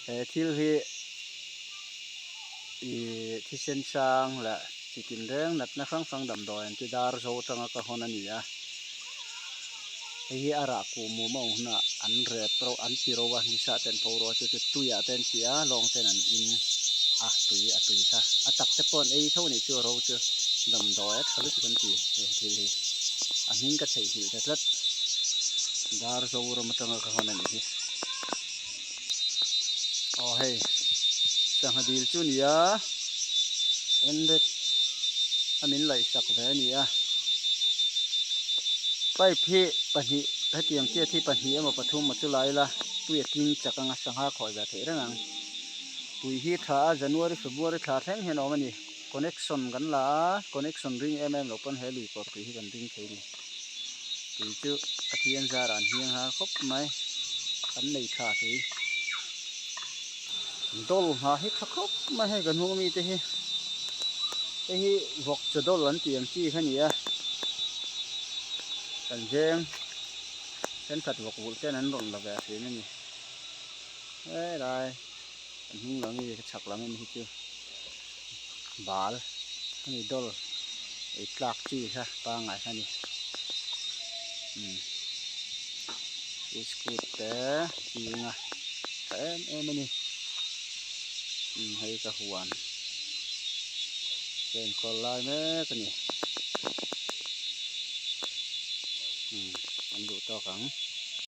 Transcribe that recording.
He thil hi ihh thisen sang leh chi tin reng natna hrang hrang damdawi an ti dar zo atanga ka hawn a ni a hei hi a rah kuh mum a awm hunah an rep reuh an ti ro a nisa te an pho ro a chu chu tuiah te an ti a lawng ten an in a tui a tui kha a tak te pawh an ei tho a nih chu a ro chu damdawi a tha lutuk an ti he thil hi a hming ka theihnghilh ta tlat dar zoram atanga ka hawn a nih hi. Aw hei sangha dil chu a ni a enrek a min laih sak ve a ni a pipe hi pahnih hetiang chiat hi pahnih emaw pathum a chu lai ila tui a tling chak anga sangha khawi ve theih reng ang tui hi tha a January February thla thleng hian a awm a ni connection kan la a connection ring em em loh pawn he lui kawr tui hi kan ring thei a ni. Tui chu a thian zarah an hniang har khawp mai an nei tha tui dawl nghah hi tha khawp mai hei kan hung ami te hi hei hi vawk chaw dawl an tih ang chi kha a ni a kan veng thenkhat vawk vulh ten an rawn la ve thin a ni helai kan hnung lam hi ka chhak lam ami hi chu bal a ni dawl ei tlak chi kha pangngai kha a ni umm biscuit te ching a tha em em a ni umm hei ka huan ka enkawl lai mek a ni umm an duh tawk ang.